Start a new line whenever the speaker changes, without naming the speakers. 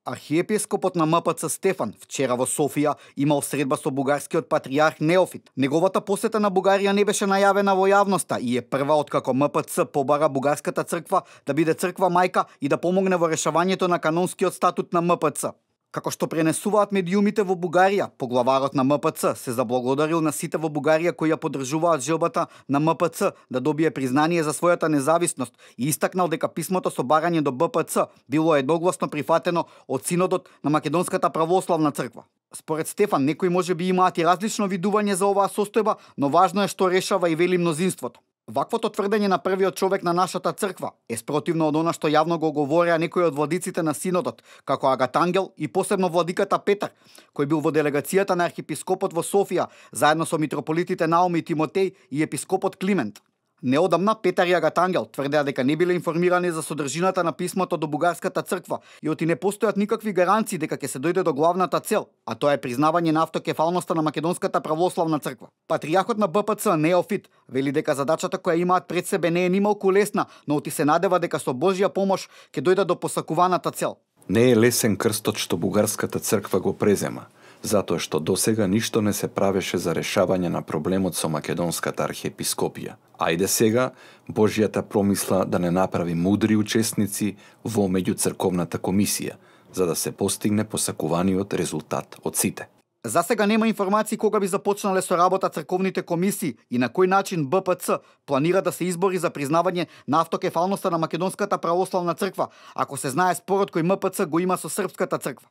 Архиепископот на МПЦ Стефан вчера во Софија имал средба со бугарскиот патријарх Неофит. Неговата посета на Бугарија не беше најавена во јавноста и е прва откако МПЦ побара бугарската црква да биде црква мајка и да помогне во решавањето на канонскиот статут на МПЦ. Како што пренесуваат медиумите во Бугарија, поглаварот на МПЦ се заблагодарил на сите во Бугарија кои ја поддржуваат желбата на МПЦ да добие признание за својата независност и истакнал дека писмото со барање до БПЦ било едногласно прифатено од Синодот на Македонската православна црква. Според Стефан, некои можеби имаат и различно видување за оваа состојба, но важно е што решава и вели мнозинството. Ваквото тврдење на првиот човек на нашата црква е спротивно од она што јавно го говореа некои од владиците на Синодот, како Агат Ангел и посебно владиката Петар, кој бил во делегацијата на архиепископот во Софија, заедно со митрополитите Наум и Тимотеј и епископот Климент. Неодамна Петар и Агат Ангел тврдеа дека не биле информирани за содржината на писмото до бугарската црква и оти не постојат никакви гаранции дека ќе се дојде до главната цел, а тоа е признавање на автокефалноста на Македонската православна црква. Патријархот на БПЦ Неофит вели дека задачата која имаат пред себе не е нималку лесна, но оти се надева дека со Божја помош ќе дојдат до посакуваната цел.
Не е лесен крстот што бугарската црква го презема, затоа што досега ништо не се правеше за решавање на проблемот со македонската архиепископија. Ајде сега Божјата промисла да не направи мудри учесници во меѓуцрковната комисија, за да се постигне посакуваниот резултат од сите.
За сега нема информации кога би започнале со работа црковните комисии и на кој начин БПЦ планира да се избори за признавање на автокефалноста на Македонската православна црква, ако се знае спорот кој МПЦ го има со Српската црква.